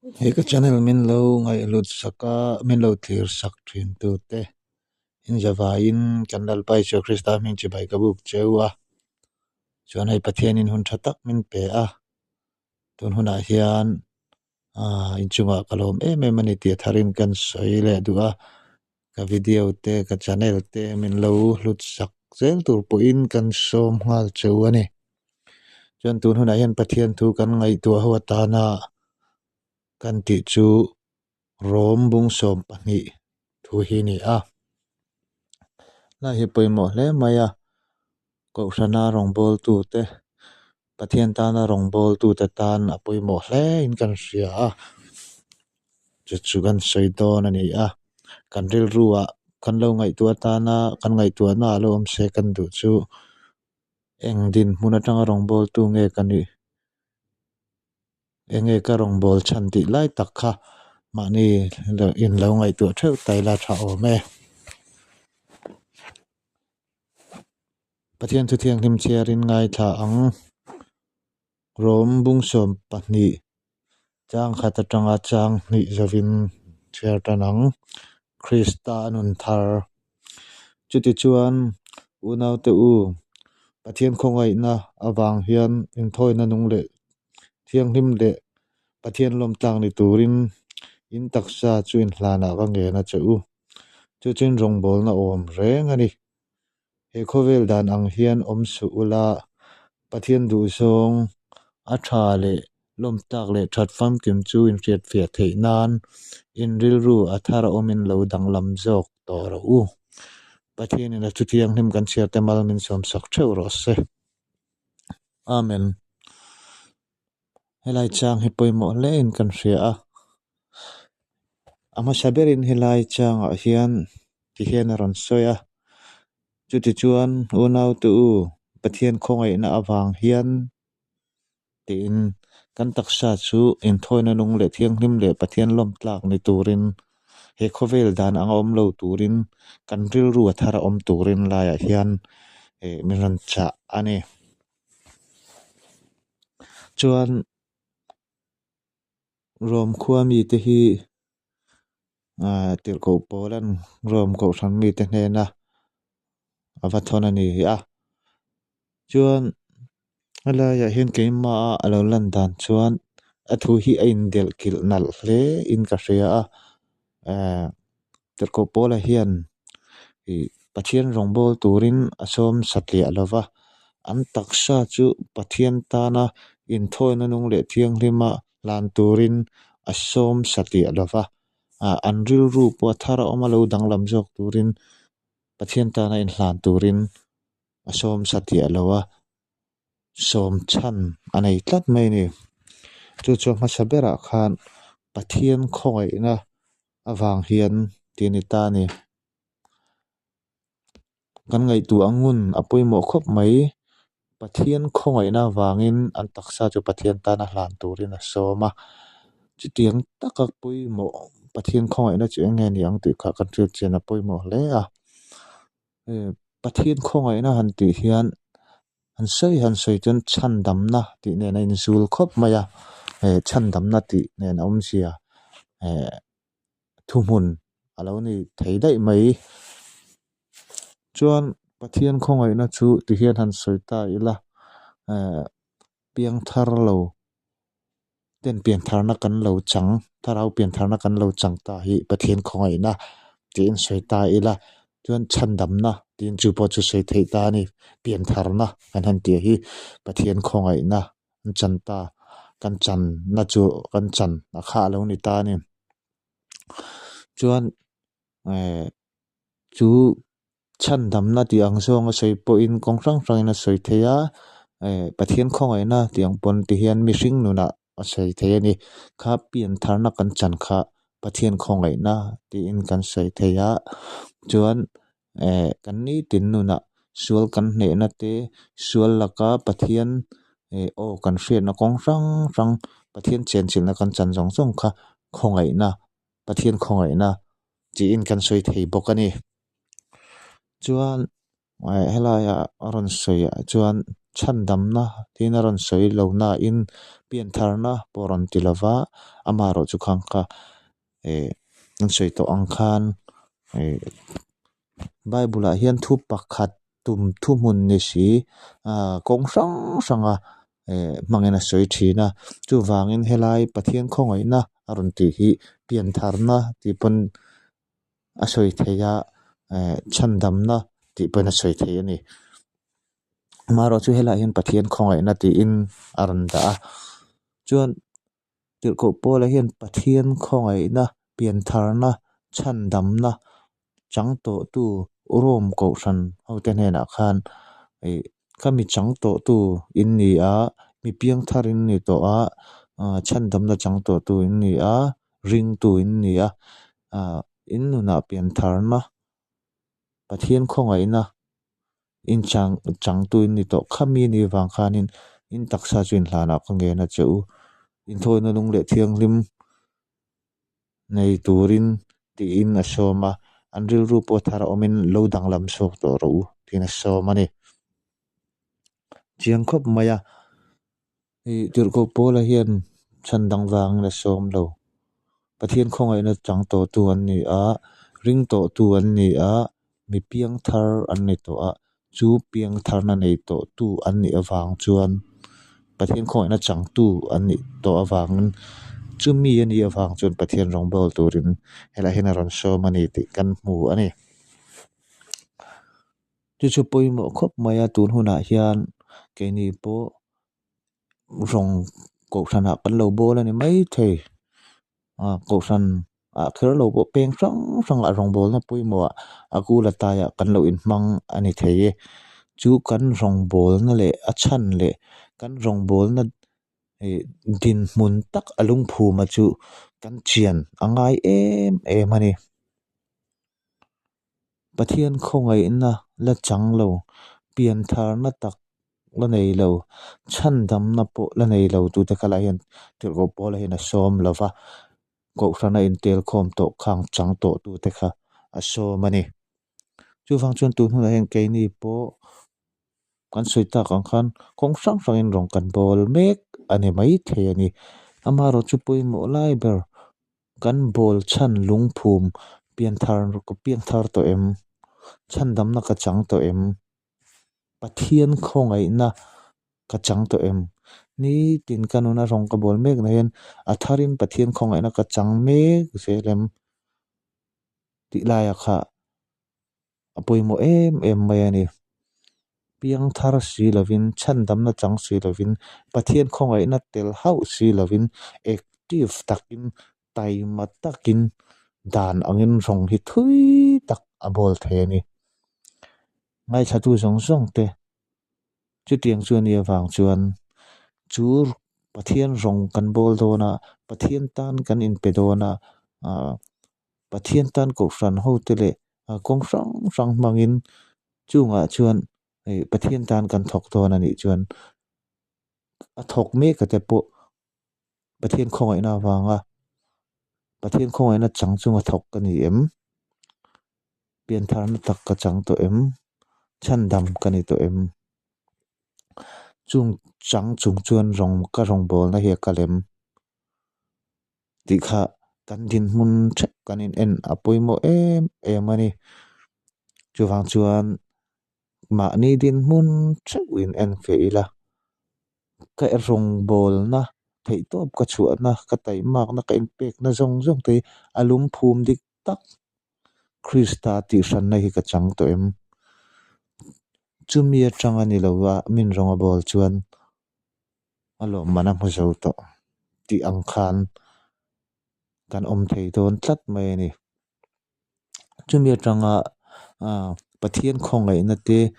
He ka channel min lo ngaihhlut sak a, min lo thlir sak thin tu te in zavaiin kan Lalpa Isua Krista hming chibai ka buk cheu a, chuan hei Pathianin hun tha tak min pe a, tun hunah hian aaa inchungah ka lawm em em a ni tih a tharin kan sawi leh duh a, ka video te ka channel te min lo hlut sak zel tur pawhin kan sawm nghal cheu a ni. Chuan tun hunah hian Pathian thu kan ngaihtuah ho atana kan tih chu Rom bung 12 thu hi a ni a. Lai hi pawimawh hle mai a, Kohhrana rawngbawltute, Pathian tana rawngbawltute tan a pawimawh hle in kan hria a, chu chu kan sawi dawn a ni a. Kan rilruah kan lo ngaihtuah atana kan ngaihtuahna a lo awm se kan duh chu Eng dinhmun atanga rawngbawltu nge ka nih? Enge ka rawngbâwl chhan tih lai tak kha mahni in lo ngaihtuah theuh ta ila tha awm e. Pathian thu thianghlim chhiarin ngaithla ang. Rom bung 12 chang khat atanga chang hnih zovin chhiar tan ang. Krista a nun thar. Chutichuan, unaute u, Pathian khawngaihna avang hian inthawina nung leh thianghlim leh Pathian lawmtlak ni turin in taksa chu inhlanah ka ngen a che u. Chu chu in rawngbawlna awm reng a ni. He khawvel dan ang hian awm suh ula, Pathian duhzawng a tha leh lawmtlak leh that famkim chu inhriatfiah theih nan in rilru a thar a awmin lo danglam zawk tawh rawh u. Pathianin a thu thianghlim kan chhiar te mal min sawmsak theuh rawh se. Amen. Helai chang hi pawimawh hle in kan hria a, a hmasa berin helai changah hian ti hian a rawn sawi a, chutichuan unaute u Pathian khawngaihna avang hian tiin kan taksa chu inthawina nung leh thianghlim leh Pathian lawm tlak ni turin he khawvel dan anga awm lo turin kan rilru a thar a awm turin laiah hian ih min rawn chah a ni. Chuan Rom khua mite hi aaa tirhkoh pawl an Rom kohhran mite hnena a va thawn a ni a. Chuan helaiah hian keimah a lo lan dan chuan a thu hi a indelh kilh nalh hle in ka hria a ehh tirhkoh pawla hian ih Pathian rawngbâwl turin a sawm satliah lo va, an taksa chu Pathian tana inthawina nung leh thianghlima hlan turin a sawm satliah lo va, ah an rilru pawh a thar a awm a lo danglam zawk turin Pathian tana inhlan turin a sawm satliah lo a, sawm chhan a nei tlat mai a ni. Chu chu a hmasa berah khan Pathian khawngaihna avang hian tih a ni ta a ni. Kan ngaihtuah ngun a pawimawh khawp mai. Pathian khawngaihna avangin an taksa chu Pathian tana hlan turin a sawm a. Chutiang taka pawimawh Pathian khawngaihna chu eng nge ni ang tih kha kan hriatchian a pawimawh hle a. Pathian khawngaihna han tih hian han sawi han sawi chuan chhandamna tih nen a inzul khawp mai a chhandamna tih nen a awmzia thuhmun a lo ni thei daih mai. Chuan Pathian khawngaihna chu ti hian han sawi ta ila piangthar lo. ten piantharna kan lo chang thlarau piantharna kan lo chang ta hi Pathian khawngaihna tiin sawi ta ila chuan chhandamna tiin chu pawh chu sawi theih ta a ni piantharna kan han tih hi Pathian khawngaihna an chan ta kan channa chu kan chan a kha a lo ni ta a ni chuan eh chu. Chhandamna tih ang zawng a sawi pawhin kawng hrang hrangin a sawi thei a, eh Pathian khawngaihna tih ang pawn ti hian mihring nunah a sawi thei a ni. Kha piantharna kan chan kha Pathian khawngaihna tiin kan sawi thei a, chuan eh kan nitin nunah sual kan hnehna te, sual laka Pathian eh aw kan hriatna kawng hrang hrang Pathian chenchilhna kan chan zawng zawng kha khawngaihna Pathian khawngaihna tiin kan sawi thei bawk a ni. Chuan helaiah a rawn sawi ah chuan Chhandamna tiin a rawn sawi lo nain piantharna pawh a rawn ti lo va, amaherawhchu khang kha eh an sawi tawh ang khan eh Bible ah hian thu pakhat tum thuhmun ni si ah kawng hrang hranga eh hmangin a sawi thin a, chuvangin helai Pathian khawngaihna a rawn tih hi piantharna tih pawn a sawi theih a eh chhandamna tih pawhin a sawi theih a ni. Amaherawhchu helaiah hian Pathian khawngaihna tiin a rawn dah a, chuan Tirhkoh Paula hian Pathian khawngaihna, piantharna, chhandamna chang tawhtu Rome kohhran hote hnenah khan ih khami chang tawhtu in ni a, mi piangthar in ni tawh a, chhandamna chang tawhtu in ni a, ringtu in ni a, in nunah piantharna Pathian khawngaihna in chang changtu in ni tawh khami ni vang khanin in taksa chu inhlanah ka ngen a che u. Inthawina lung leh thianghlim nei turin tiin a sawm a, an rilru pawh thar a awmin lo danglam chhuak tawh rawh u tiin a sawm a ni. Chiang khawp mai a, Ih Tirhkoh Paula hian chhan dang vangin a sawm lo. Pathian khawngaihna chang tawhtu an ni a, ring tawhtu an ni a, mi piang thar an ni tawh a, chu piang tharna nei tawhtu an nih avang chuan Pathian khawngaihna changtu an nih tawh avangin chumi a nih avang chuan Pathian rawngbâwl turin helaiah hian a rawn sawm a ni tih kan hmu a ni. Chu chu pawimawh khawp mai a, tun hunah hian keini pawh rawng kohhranah kan lo bawl a ni maithei ah kohhran ah kher lo pawh peng hrang hrangah rawngbawlna pawimawhah a kul a taiah kan lo inhmang a ni thei e. Chu kan rawngbawlna leh a chhan leh kan rawngbawlna ih dinhmun tak a lungphuma chu kan chian a ngai em em a ni. Pathian khawngaihna la chang lo, piantharna tak la nei lo, chhandamna pawh la nei lo tute kha lah hian Tirhkoh Paula hian a sawm lo va, Kohhrana intelkhawm tawh khang chang tawh tute kha a sawm a ni. Chuvang chuan tun hunah hian keini pawh kan sawi tak ang khan kawng hrang hrangin rawn kan bawl mek a ni maithei a ni. Amaherawhchu pawimawh lai ber Kan bawl chhan lungphum pianthar ka piangthar tawh em? Chhandamna ka chang tawh em? Pathian khawngaihna ka chang tawh em? Nitin ka nuna rawng ka bawl mek na hian a tharin Pathian khawngaihna ka chang mek zel em? Tih laia kha a pawimawh em em mai a ni. Piangthar si lovin, chhandamna chang si lovin, Pathian khawngaihna tel hauh si lovin, active takin, taima takin dan angin rawng hi thui tak a bawl thei a ni. Ngaithlatu zawng zawng te chutiang chu a nih avang chuan chu Pathian rawng kan bawl dawn a, Pathian tan kan inpe dawn a, ah Pathian tan kohhran hote leh kawng hrang hrang hmangin chungah chuan ih Pathian tan kan thawk dawn a nih chuan a thawk mek a te pawh Pathian khawngaihna avanga Pathian khawngaihna chang chunga thawk ka ni em? Piantharna tak ka chang tawh em? Chhandam ka ni tawh em? Chung chang chung chuan rawng ka rawngbawlna hi a kal em? Tih kha kan dinhmun theuh kan in en a pawimawh em em a ni. Chuvang chuan mahni dinhmun theuh in en feh ila, ka rawngbawlna theihtawp ka chhuahna, ka taihmakna, ka inpekna zawng zawng te hi a lungphum dik tak Krista tihhranna hi ka chang tawh em? Chumi atanga ni lova min rawng a bawl chuan a lawmman a hmu zo tawh tih ang khan kan awm thei dawn tlat mai a ni. Chumi atanga ah Pathian khawngaihna te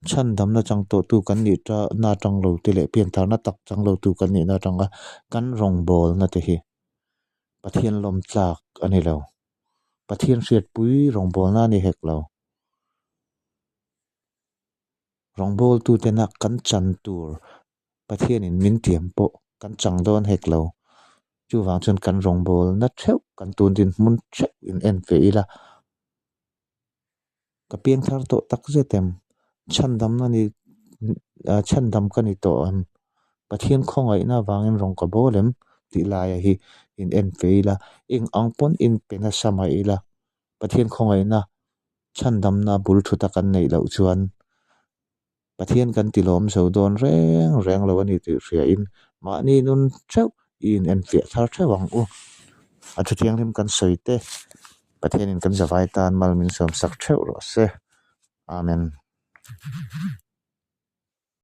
chhandamna chang tawhtu kan nih na atang lo te leh piantharna tak chang lo tu kan nihna atanga kan rawngbawlna te hi Pathian lawm tlak a ni lo. Pathian hriatpui rawngbawlna a ni hek lo. Rawngbawltutena kan chan tur Pathianin min tiam pawh kan chang dawn hek lo. Chuvang chuan kan rawngbawlna theuh, kan tun dinhmun theuh in en feh ila, ka piangthar tawh tak zet em? Chhandamna ni. Chhandam ka ni tawh em? Pathian khawngaihna avangin rawng ka bawl em? tih laia hi in en fe ila, eng ang pawn in pe nasa mah ila, Pathian khawngaihna chhandamna bul thut a kan neih loh chuan Pathian kan ti lawm zo dawn reng reng lo a ni tih hriain mahni nun theuh i in enfiah thar theuh ang u. A thu thianghlim kan sawi te Pathianin kan zavai tan mal min sawmsak theuh rawh se. Amen.